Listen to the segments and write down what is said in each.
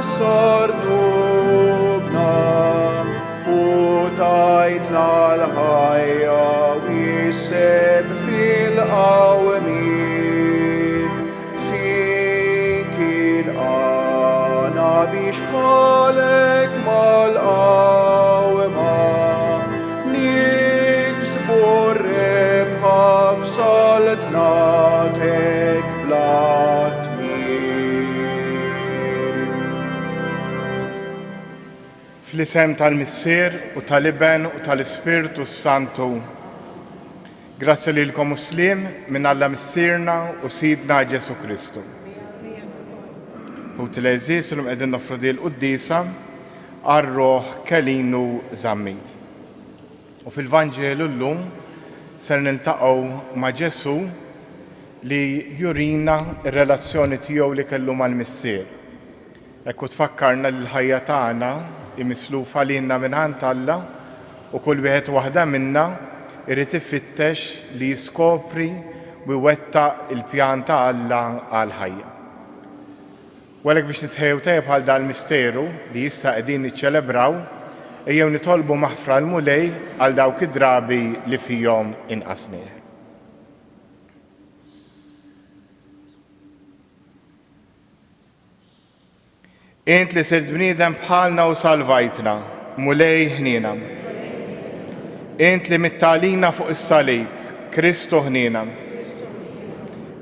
tħassar dnubna u tajtna l-ħajja u s-sebħ fil-qawmien. Fik ilqagħna biex bħalek mal-qawma niksbu r-rebħa f'saltnatek bla tmiem. Fl-isem tal-Missier u tal-Iben u tal-Ispirtu s-Santu. Grazzja lilkom u sliem minn Alla Missierna u Sidna Ġesù Kristu. Ħuti l-għeżież, illum qegħdin noffru din il-quddiesa għar-ruħ Kelinu Zammit. U fil-Vanġelu llum ser niltaqgħu ma' Ġesù li jurina r-relazzjoni tiegħu li kellu mal-Missier. Hekk hu tfakkarna li l-ħajja tagħna hi mislufa lilna mingħand Alla u kull wieħed u waħda minna jrid ifittex li jiskopri u jwettaq il-pjan ta' Alla għall-ħajja. U għalhekk biex nitħejjew tajjeb għal dal-misteru li issa qegħdin niċċelebraw, ejjew nitolbu maħfra l-Mulej għal dawk id-drabi li fihom inqasnieh. Int li sirt bniedem bħalna u salvajtna, Mulej ħniena. Int li mitt għalina fuq is-salib, Kristu ħniena.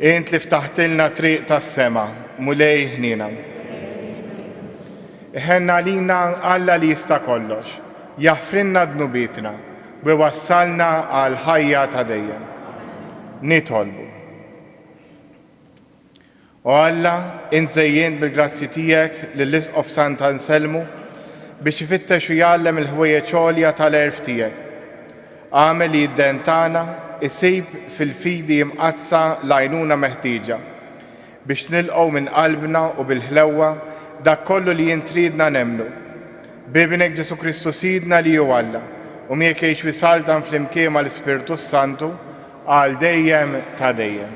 Int li ftaħtilna triq tas-sema, Mulej ħniena. Iħenn għalina Alla li jista' kollox, jaħfrilna dnubietna u jwassalna għall-ħajja ta' dejjem. Nitolbu. O Alla, int żejjint bil-grazzji tiegħek lill-Isqof Sant Anselmu biex ifittex u jgħallem il-ħwejjeġ għolja tal-għerf tiegħek. Agħmel li d-dehen tagħna jsib fil-fidi mqaddsa l-għajnuna meħtieġa biex nilqgħu minn qalbna u bil-ħlewwa dak kollu li int tridna nemmnu. B'Ibnek Ġesù Kristu Sidna li hu Alla, u miegħek jgħix u jsaltan flimkien mal-Ispirtu s-Santu, għal dejjem ta' dejjem.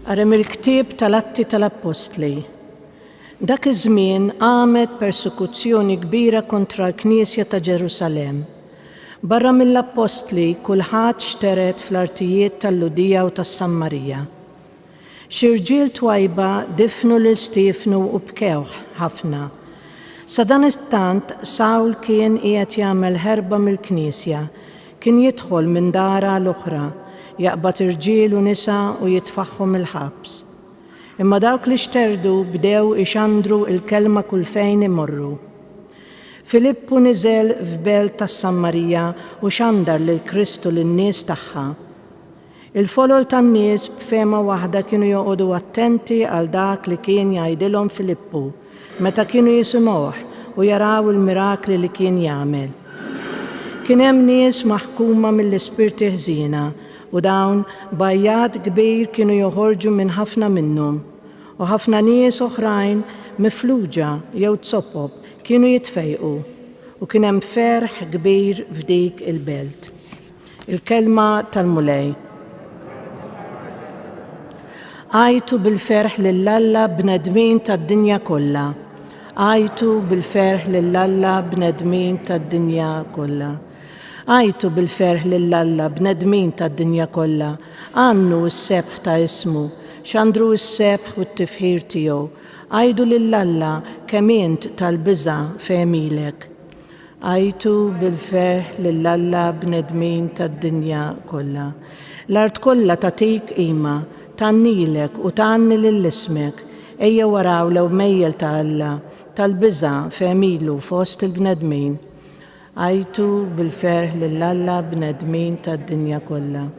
Qari mill-ktieb tal-Atti tal-Appostli. Dak iż-żmien qamet persekuzzjoni kbira kontra l-Knisja ta' Ġerusalemm. Barra mill-appostli kulħadd xtered fl-artijiet tal-Lhudija u tas-Sammarija. Xi rġiel twajba difnu lil Stiefnu u bkewh ħafna. Sadanittant Sawl kien qiegħed jagħmel ħerba mill-knisja, kien jidħol minn dar għal oħra, jaqbad irġiel u nisa u jitfagħhom il-ħabs. Imma dawk li xterdu bdew ixandru l-kelma kull fejn imorru. Filippu niżel f'belt tas-Sammarija u xandar lil Kristu lin-nies tagħha. Il-folol tan-nies b'fehma waħda kienu joqogħdu attenti għal dak li kien jgħidilhom Filippu meta kienu jisimgħuh u jaraw il-mirakli li kien jagħmel. Kien hemm nies maħkuma mill-ispirti ħżiena u dawn b'għajjat kbir kienu joħorġu minn ħafna minnhom, u ħafna nies oħrajn mifluġa jew zopop kienu jitfejqu, u kien hemm ferħ kbir f'dik il-belt. Il-Kelma tal-Mulej. Għajtu bil-ferħ lil Alla bnedmin tad-dinja kollha. Għajtu bil-ferħ lil Alla bnedmin tad-dinja kollha. Għajtu bil-ferħ lil Alla bnedmin tad-dinja kollha. Għannu s-sebħ ta' ismu, xandru s-sebħ u t-tifħir tiegħu. Għidu lil Alla kemm int tal-biża' f'għemilek. Għajtu bil-ferħ lil Alla bnedmin tad-dinja kollha. L-art kollha tagħtik qima, tgħannilek u tgħanni lil ismek. Ejjew araw l-għemejjel ta' Alla, tal-biża' f'għemilu fost il-bnedmin. Għajtu bil-ferħ lil Alla bnedmin tad-dinja kollha.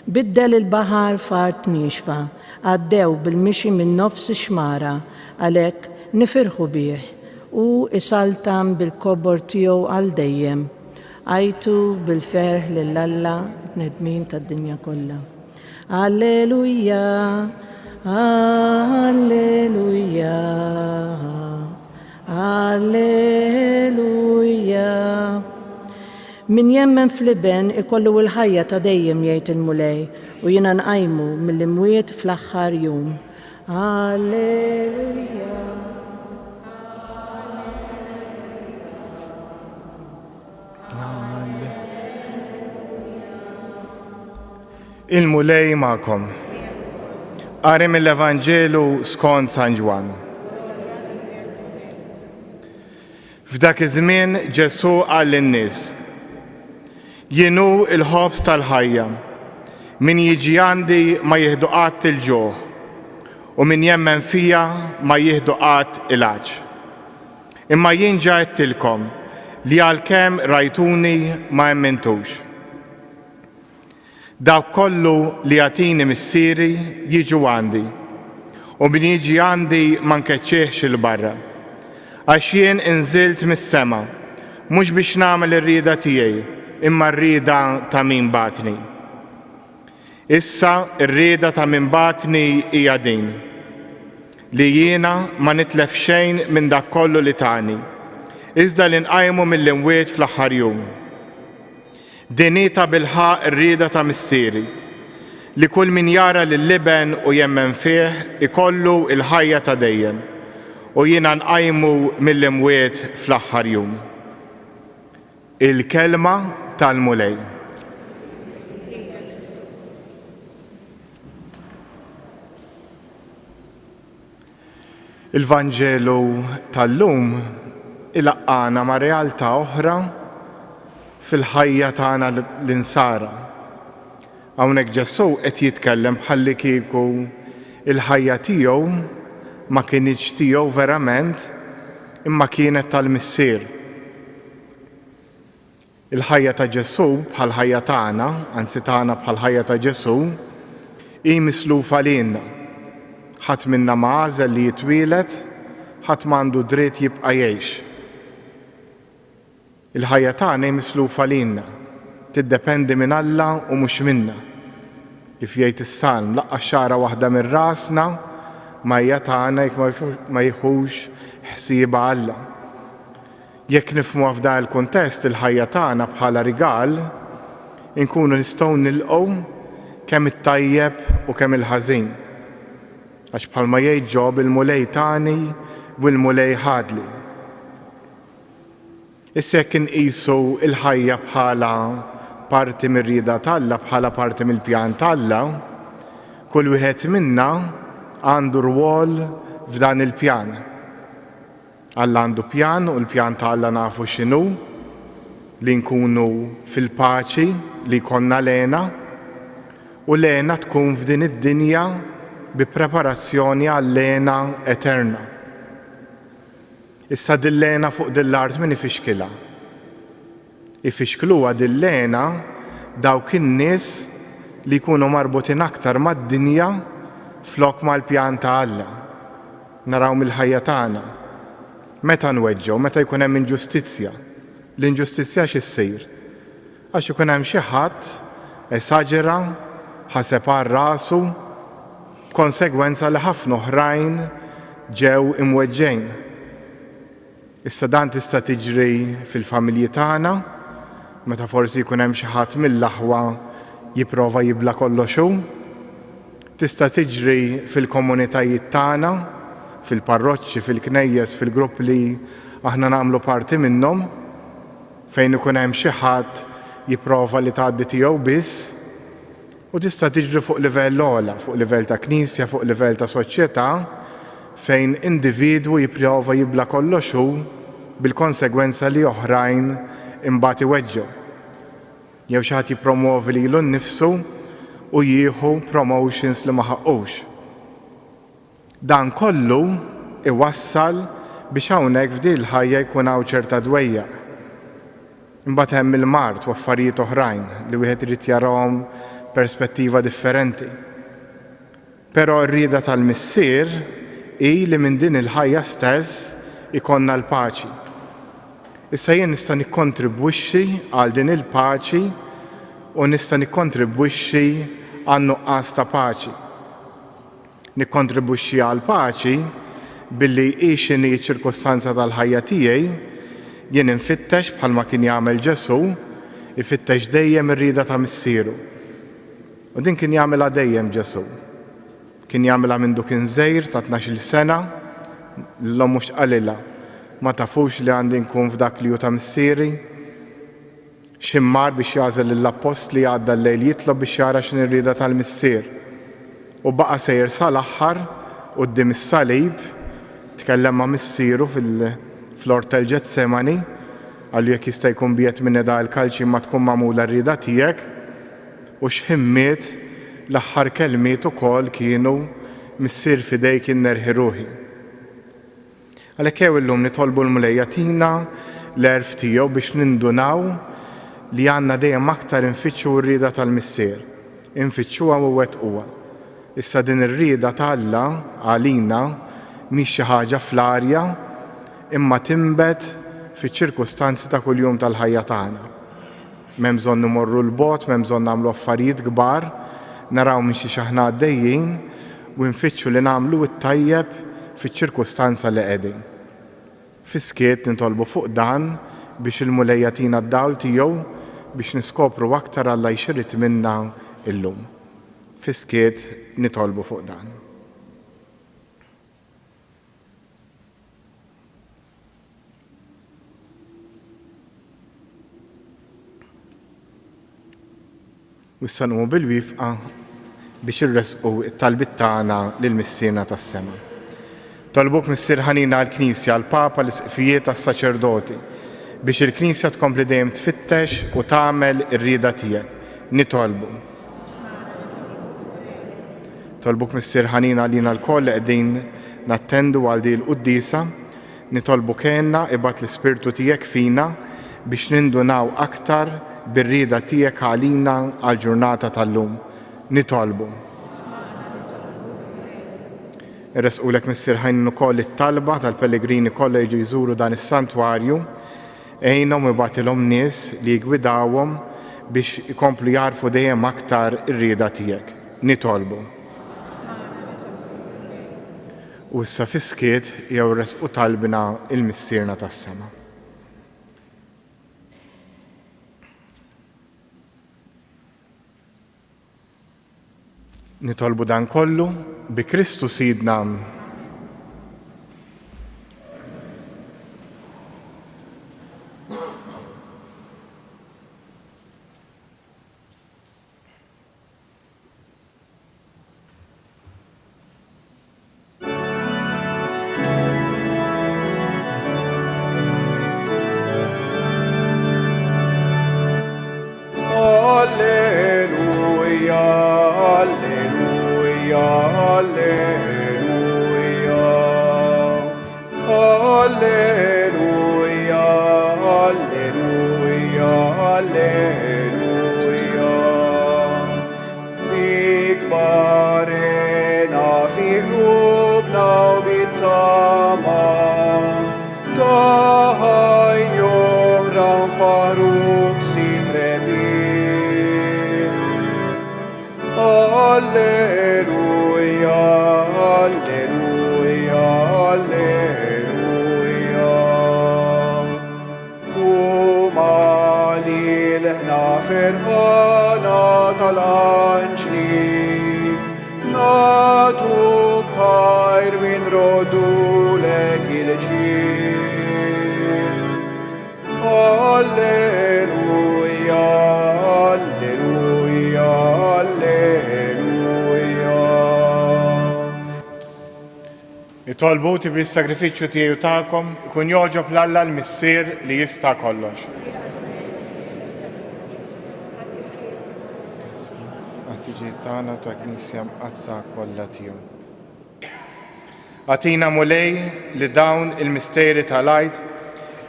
Biddel il-baħar f'art niexfa, għaddew bil-mixi minn nofs ix-xmara, għalhekk nifirħu bih. Hu jsaltan bil-kobor tiegħu għal dejjem. Għajtu bil-ferħ lil Alla, bnedmin tad-dinja kollha. Alleluja, Alleluja, Alleluja. Min jemmen fl-Iben ikollu l-ħajja ta' dejjem jgħid il-Mulej, u jiena nqajmu mill-imwiet fl-aħħar jum. Alleluja. Il-Mulej magħkom. Qari mill-Evanġelu skont San Ġwann. F'dak iż-żmien Ġesù qal lin-nies, Jien hu l-ħobż tal-ħajja. Min jiġi għandi ma jieħdu qatt il-ġuħ, u min jemmen fija ma jieħdu qatt il-għatx. Imma jien ġa għedtilkom li għalkemm rajtuni ma emmintux. Dawk kollu li jagħtini Missieri jiġu għandi, u min jiġi għandi ma nkeċċihx 'il barra. Għax jien inżilt mis-sema, mhux biex nagħmel ir-rieda tiegħi, imma r-rieda ta' min bagħatni. Issa r-rieda ta' min bagħatni hija din, li jiena ma nitlef xejn minn dak kollu li tani, iżda li nqajmu mill-imwiet fl-aħħar jum. Din hi tabilħaqq ir-rieda ta' Missieri, li kull min jara lill-Iben u jemmen fih ikollu l-ħajja ta' dejjem, u jiena nqajmu mill-imwiet fl-aħħar jum. Il-Kelma tal-Mulej. Il-Vanġelu tal-lum ilaqqagħna ma' realtà oħra fil-ħajja tagħna l-Insara. Hawnhekk Ġesù qed jitkellem bħallikieku l-ħajja tiegħu ma kinitx tiegħu verament imma kienet tal-Missier. Il-ħajja ta' Ġesù, bħall-ħajja tagħna, anzi tagħna bħall-ħajja ta' Ġesù, hi mislufa lilna. Ħadd minna ma għażel li jitwieled, ħadd ma għandu dritt jibqa' jgħix. Il-ħajja tagħna hi mislufa lilna, tiddependi minn Alla u mhux minna. Kif jgħid is-Salm, laqqas xagħra waħda minn rasna ma hija tagħna jekk ma jieħux ħsiebha Alla. Jekk nifhmuha f'dan il-kuntest il-ħajja tagħna bħala rigal, inkunu nistgħu nilqgħu kemm it-tajjeb u kemm il-ħażin. Għax bħalma jgħid Ġob il-Mulej tani u l-Mulej ħadli. Issa jekk inqisu l-ħajja bħala parti mir-rieda t'Alla, bħala parti mill-pjan t'Alla, kull wieħed minna għandu rwol f'dan il-pjan. Alla għandu pjan u l-pjan ta' Alla nafu x'inhu, li nkunu fil-paċi, li jkollna l-hena, u l-hena tkun f'din id-dinja bi preparazzjoni għall-hena eterna. Issa din l-hena fuq din l-art min ifixkilha? Ifixkluha din l-hena dawk in-nies li jkunu marbutin aktar mad-dinja flok mal-pjan ta' Alla. Naraw mill-ħajja tagħna. Meta nweġġgħu, meta jkun hemm inġustizzja. L-inġustizzja għax issir? Għax ikun hemm xi ħadd esaġera, ħaseb għal rasu, b'konsegwenza li ħafna oħrajn ġew imweġġgħin. Issa dan tista' tiġri fil-familji tagħna, meta forsi jkun hemm xi ħadd mill-aħwa jipprova jibla' kollox hu. Tista' tiġri fil-komunitajiet tagħna, fil-parroċċi, fil-knejjes, fil-grupp li aħna nagħmlu parti minnhom, fejn ikun hemm xi ħadd jipprova li tgħaddi tiegħu biss. U tista' tiġri fuq livell ogħla, fuq livell ta' Knisja, fuq livell ta' soċjetà, fejn individwu jipprova jibla' kollox hu bil-konsegwenza li oħrajn imbagħad iweġġgħu. Jew xi ħadd jippromwovi lilu nnifsu u jieħu promotions li ma ħaqqux. Dan kollu iwassal biex hawnhekk f'din il-ħajja jkun hawn ċerta dwejjaq. Imbagħad hemm il-mard u affarijiet oħrajn li wieħed irid jarahom perspettiva differenti. Però r-rieda tal-Missier hi li minn din il-ħajja stess ikollna l-paċi. Issa jien nista' nikkontribwixxi għal din il-paċi u nista' nikkontribwixxi għan-nuqqas ta' paċi. Nikkontribwixxi għall-paċi billi hi x'inhi ċ-ċirkustanza tal-ħajja tiegħi, jien infittex, bħalma kien jagħmel Ġesù, Ifittex dejjem ir-rieda ta' Missieru. U din kien jagħmilha dejjem Ġesù. Kien jagħmilha mindu kien żgħir ta' tnax-il sena, lil ommu x'qalilha? Ma tafux li għandi nkun f'dak li hu ta' Missieri? X'ħin mar biex jagħżel lill-appostli għadda l-lejl jitlob biex jara x'inhi r-rieda tal-Missier. U baqa' sejjer sal-aħħar quddiem is-salib, tkellem ma' Missieru fl-Ort tal-Ġetsemani, qallu jekk jista' jkun biegħed minni da l-kalċi imma tkun magħmula r-rieda tiegħek. U x'ħin miet, l-aħħar kelmiet ukoll kienu, Missier f'idejk jien nerħi ruħi. Għalhekk ejjew illum nitolbu l-Mulej jagħtina l-għerf tiegħu biex nindunaw li għandna dejjem aktar infittxu r-rieda tal-Missier, infittxuha u nwettquha. Issa din ir-rieda ta' Alla għalina mhix xi ħaġa fl-arja imma tinbet fiċ-ċirkustanzi ta' kuljum tal-ħajja tagħna. M'hemm bżonn imorru 'l bogħod, m'hemm bżonn nagħmlu affarijiet kbar, naraw minn xiex aħna għaddejjin u nfittxu li nagħmlu t-tajjeb fiċ-ċirkustanza li qegħdin. Fis-skiet nitolbu fuq dan biex il-Mulej jagħtina d-dawl tiegħu biex niskopru aktar Alla x'irid minna llum. Fis-skiet nitolbu fuq dan. U issa nqumu bil-wifqa biex irressqu t-talbiet tagħna lil Missierna tas-sema. Tolbuk Missier ħanin għall-Knisja, għall-Papa, l-Isqfijiet, għas-saċerdoti, biex il-Knisja tkompli dejjem tfittex u tagħmel ir-rieda tiegħek. Nitolbu. Nitolbuk Missier ħanin għalina lkoll li qegħdin nattendu għal din il-quddiesa, nitolbuk għinna ibgħat l-Ispirtu tiegħek fina biex nindunaw aktar bir-rieda tiegħek għalina għall-ġurnata tal-lum. Nitolbu. Iressqulek Missier ħanin ukoll it-talba tal-pellegrini kollha jiġu jżuru dan is-santwarju. Għinhom u ibgħatilhom nies li jiggwidawhom biex ikomplu jagħrfu dejjem aktar ir-rieda tiegħek. Nitolbu. U issa fis-skiet jew ressqu talbna 'l Missierna tas-sema. Nitolbu dan kollu bi Kristu Sidna. Alleluja, alleluja, alleluja. Alleluja, alleluja, alleluja. Ikbarena fi qlubna u bit-tama ta' ħajja oħra nfaħruk Sid rebbieħ. Alleluja, alleluja, alleluja. Huma lil-ħna ferħana tal-anġli, nagħtuk ħajr u nroddulek il-ġieħ. Alleluja, alleluja, alleluja. Nitolbu ti biex is-sagrifiċċju tiegħi u tagħkom ikun jogħġob 'l Alla l-Missier li jista' kollox. Għat-tiġijiet tagħna u tal-Knisja Mqaddsa kollha tiegħu. Agħtina Mulej li dawn il-misteri tal-Għid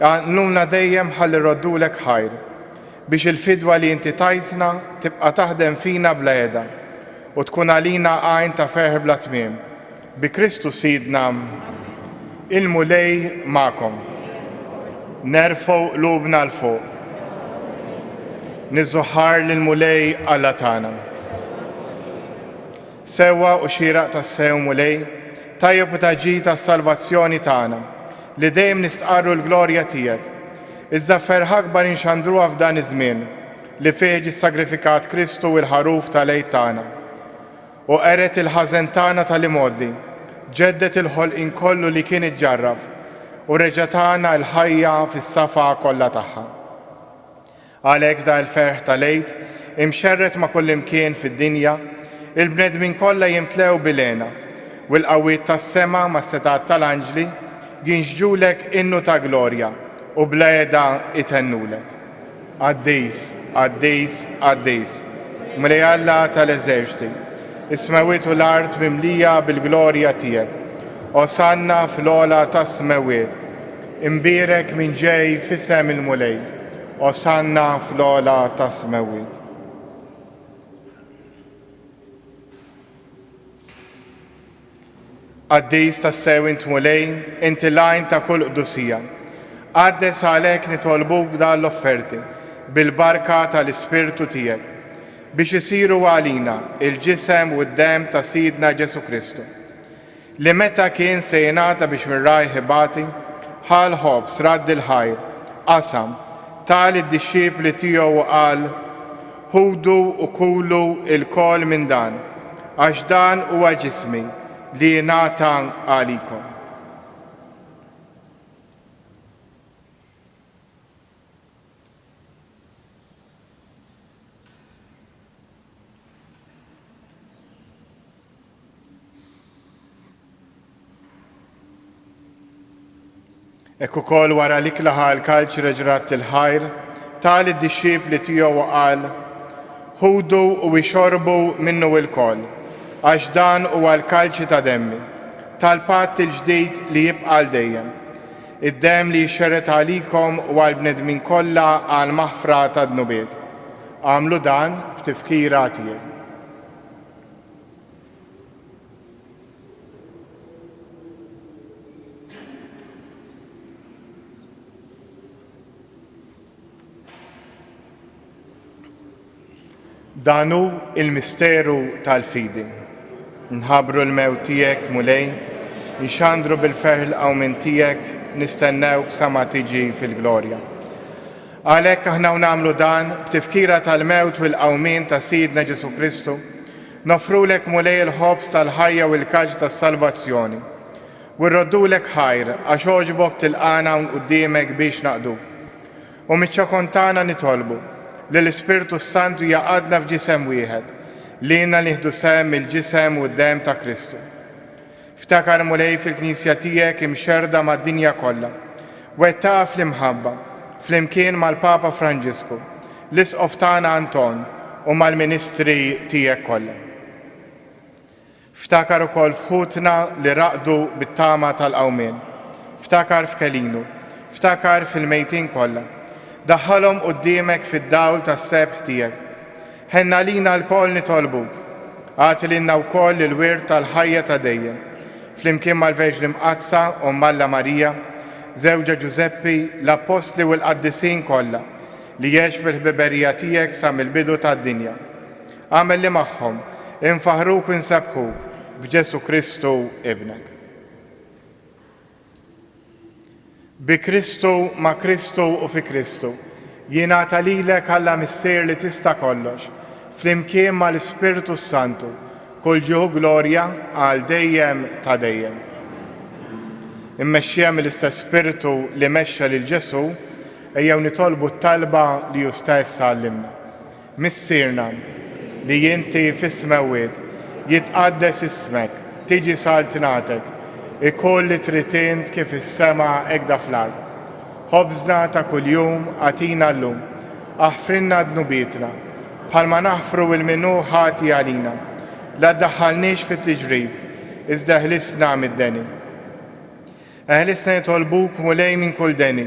iqanqluna dejjem ħalli rroddulek ħajr, biex il-fidwa li inti tajtna tibqa' taħdem fina bla heda u tkun għalina għajn ta' ferħ bla tmiem. Bi Kristu Sidna. Il-Mulej magħkom. Nerfgħu qlubna 'l fuq. Niżżu ħajr lill-Mulej Alla tagħna. Sewwa u xieraq tassew, Mulej, tajjeb u ta' ġid għas-salvazzjoni tagħna, li dejjem nistqarru l-glorja tiegħek. Iżda b'ferħ akbar inxandruha f'dan iż-żmien. li fih ġie ssagrifikat Kristu il-Ħaruf tal-Għid tagħna. U qered il-ħażen tagħna tal-imgħoddi, ġedded il-ħolqien kollu li kien iġġarraf, u reġa' tana l-ħajja fis-safa kollha tagħha. Għalhekk f'dan il-ferħ tal-Għid, imxerred ma' kullimkien fid-dinja, il-bnedmin kollha jimtlew bil-hena, u l-qawwiet tas-sema mas-setgħat tal-anġli jinxġulek innu ta' glorja u bla heda jtennulek. Qaddis, qaddis, qaddis, Mulej Alla tal-eżerċti, is-smewwiet u l-art mimlija bil-glorja tiegħek. Osanna fl-ogħla tas-smewwiet. Imbierek min ġej f'isem il-Mulej. Osanna fl-ogħla tas-smewwiet. Qaddis tassew int Mulej, inti l-għajn ta' kull qdusija. Qaddes għalhekk nitolbuk dan l-offerti bil-barka tal-Ispirtu tiegħek, biex isiru għalina l-ġisem u d-demm ta' Sidna Ġesù Kristu. Li meta kien se jingħata biex minn rajh ibati, ħa l-ħobż, radd il-ħajr, qasam, ta lid-dixxipli tiegħu u qal, Ħudu u kulu lkoll minn dan, għax dan huwa ġismi li jingħata għalikom. Hekk ukoll wara l-ikla ħa l-kalċ reġa' radd il-ħajr, ta lid-dixxipli tiegħu u qal, Ħudu u ixorbu minnu ilkoll, għax dan huwa l-kalċi ta' demmi, tal-patt il-ġdid li jibqa' għal dejjem, id-demm li jixxerred għalikom u għall-bnedmin kollha għall-maħfra tad-dnubiet. Agħmlu dan b'tifkira tiegħi. Dan hu l-misteru tal-fidi. Nħabbru l-mewt tiegħek, Mulej, nxandru bil-ferħ il-qawmien tiegħek, nistennewk sa ma tiġi fil-glorja. Għalhekk aħna u nagħmlu dan b'tifkira tal-mewt u l-qawmien ta' Sidna Ġesù Kristu, noffrulek Mulej il-ħobż tal-ħajja u l-kalċ tas-salvazzjoni. U rroddulek ħajr għax għoġbok tilqagħna hawn quddiemek biex naqduk. U miċ-ċokon tagħna nitolbu li l-Ispirtu s-Santu jgħaqqadna f'ġisem wieħed, lilna nieħdu sehem mill-ġisem u d-demm ta' Kristu. Ftakar, Mulej, fil-Knisja tiegħek imxerrda mad-dinja kollha. Wettaqha fl-imħabba, flimkien mal-Papa Franġisku, l-Isqof tagħna Anton u mal-ministri tiegħek kollha. Ftakar ukoll f'ħutna li raqdu bit-tama tal-qawmien. Ftakar f'Kelinu. Ftakar fil-mejtin kollha. Daħħalhom quddiemek fid-dawl tas-sebħ tiegħek. Ħenn għalina lkoll nitolbuk. Agħti lilna wkoll il-wirt tal-ħajja ta' dejjem, flimkien mal-Verġni Mqaddsa, Omm Alla Marija, żewġha Ġużeppi, l-Appostli u l-qaddisin kollha, li għexu fil-ħbiberija tiegħek sa mill-bidu tad-dinja. Agħmel li magħhom infaħħruk u nsebbħuk b'Ġesù Kristu Ibnek. Bi Kristu, ma' Kristu u fi Kristu, jingħata lilek Alla Missier li tista' kollox, flimkien ma' l-Ispirtu s-Santu, kull ġieħ u glorja għal dejjem ta' dejjem. Immexxija mill-istess Spirtu li mexxa lil Ġesù, ejjew nitolbu t-talba li hu stess għallimna. Missierna, li inti fis-smewwiet, jitqaddes ismek, tiġi saltnatek, ikun li trid int kif fis-sema hekda fl-art. Ħobżna ta' kuljum agħtina llum. Aħfrilna dnubietna, bħalma naħfru 'l min hu ħati għalina. La ddaħħalniex fit-tiġrib, iżda eħlisna mid-deni. Eħlisna nitolbuk, Mulej, minn kull deni.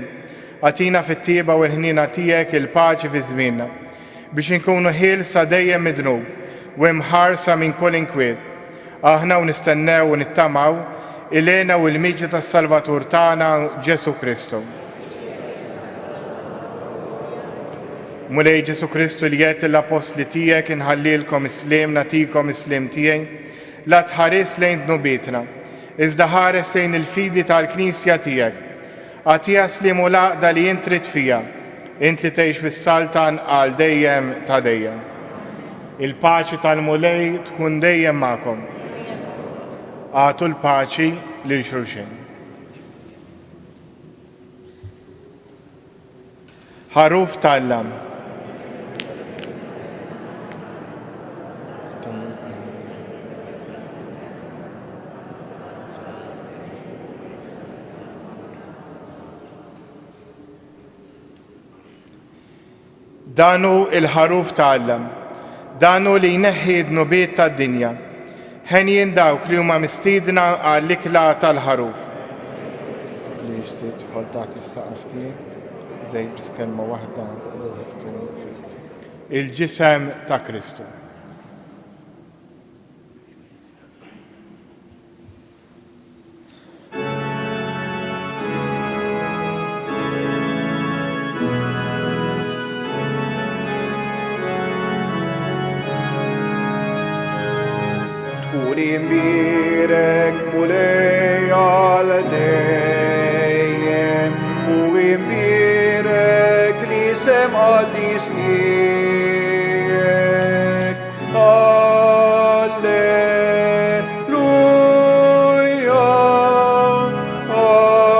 Agħtina fit-tjieba u l-ħniena tiegħek il-paċi fi żmienna, biex inkunu ħielsa dejjem mid-dnub u imħarsa minn kull inkwiet, aħna u nistennew u nittamaw il-hena u l-miġja tas-Salvatur tagħna Ġesù Kristu. Mulej Ġesù Kristu li għedt lill-appostli tiegħek inħallilkom is-sliem nagħtikom is-sliem tiegħi, la tħares lejn dnubietna, Iżda ħares lejn il-fidi tal-Knisja tiegħek. Agħtiha s-sliem u l-għaqda li int trid fiha. Int li tgħix u ssaltan għal dejjem ta' dejjem. Il-paċi tal-Mulej tkun dejjem magħkom. Agħtu l-paċi lil xulxin. Ħaruf t'Alla. Dan hu l-Ħaruf ta' Alla. Dan hu li jneħħi d-dnubiet tad-dinja. Henjin dawk li huma mistiedna għall-ikla tal-Ħaruf. Li jixtieq tidħol taħt is-saqaf tiegħi, ħdejk biss kelma waħda ruħi tkun fik. Il-ġisem ta' Kristu. Tkun imbierek Mulej għal dejjem u imbierek l-isem qaddis tiegħek. Alleluja,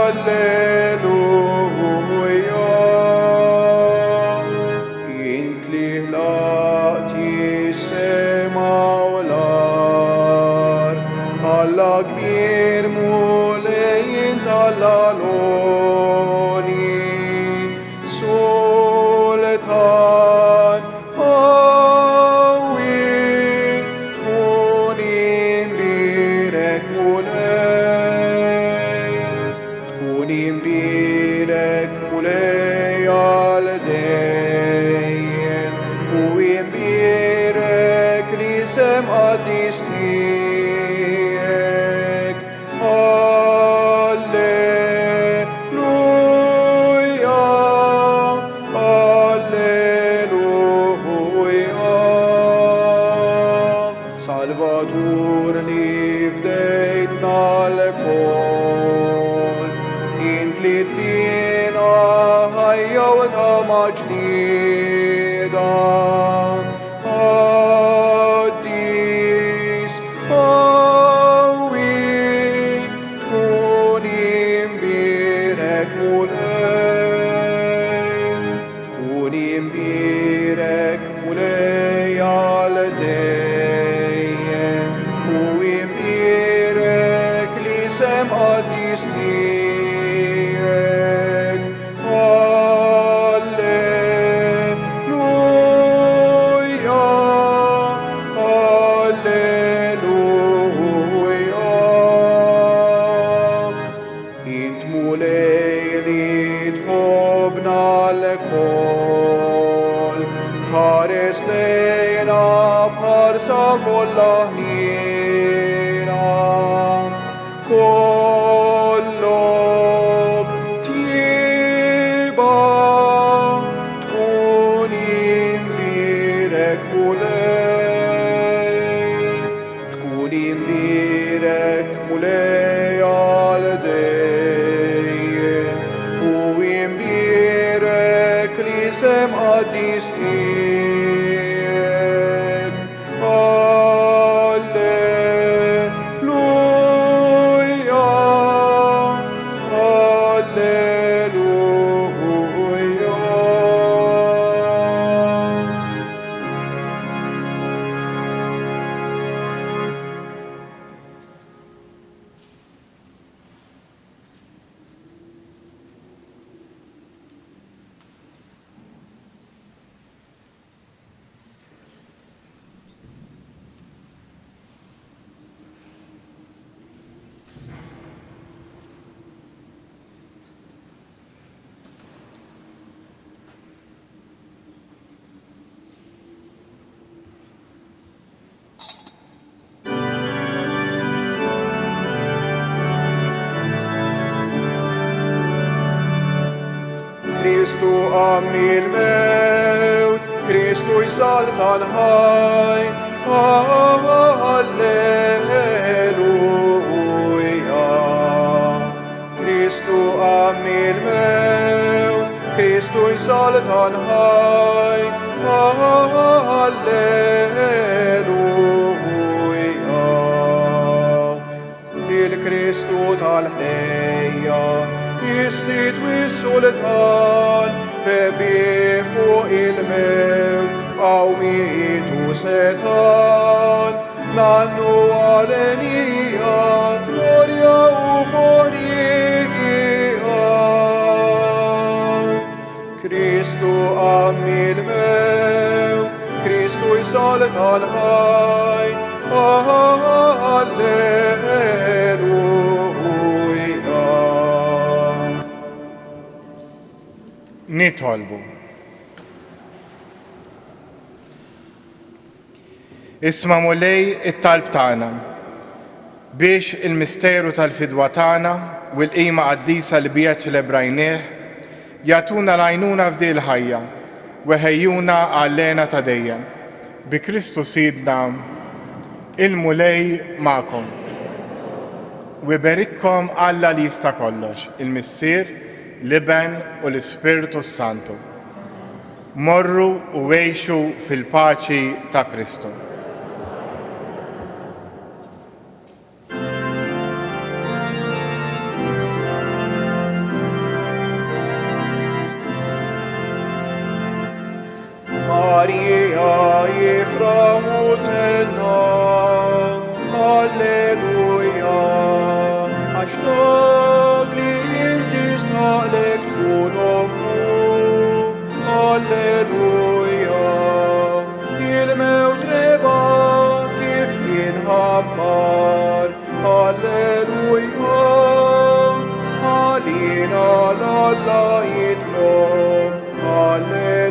Alleluja. Int li ħlaqt is-sema u l-art, Alla kbir Mulej int Alla l-għoli, Sultan qawwi, tkun imbierek Mulej, tkun imbierek Mulej għal dejjem, u imbierek l-isem qaddis tiegħek. Alleluja, Alleluja. Salvatur li fdejtna lkoll, int li ttina ħajja u tama ġdida. Qaddis, qawwi, tkun imbierek Mulej, tkun imbierek Mulej għal dejjem, u imbierek l-isem qaddis tiegħek. Alleluja, Alleluja. Int Mulej li tħobbna lkoll, ħares lejna b'ħarsa kollha ħniena. Kollok tjieba tkun imbierek Mulej, tkun imbierek Mulej għal dejjem, u imbierek l-isem qaddis tiegħek. Alleluja, Alleluja. Kristu qam mill-mewt, Kristu jsaltan ħaj. Alleluja. Kristu qam mill-mewt, Kristu jsaltan. jsaltan ħaj. Alleluja. Il-Kristu tal-ħlejja, is-Sid u s-Sultan, rebbieħ fuq il-mewt, qawwiet u setgħan, ngħannu għalenija, glorja u forija. Kristu qam mill-mewt, Kristu jsaltan ħaj. Alleluja. Nitolbu. Isma' Mulej it-talb tagħna biex il-misteru tal-fidwa tagħna u l-qima qaddisa li biha ċċelebrajnieh jagħtuna l-għajnuna f'din il-ħajja u jħejjuna għall-hena ta' dejjem. Bi Kristu Sidna, il-Mulej magħkom. U iberikkom Alla li jista' kollox, il-Missier, l-Iben u l-Ispirtu s-Santu. Morru u għixu fil-paċi ta' Kristu. Marija jifraħu tenna, Alleluja, għax dak li inti staqlek tkun ommu, Alleluja, il-mewt reba kif kien ħabbar, Alleluja, għalina l-Alla jitlob, Alleluja.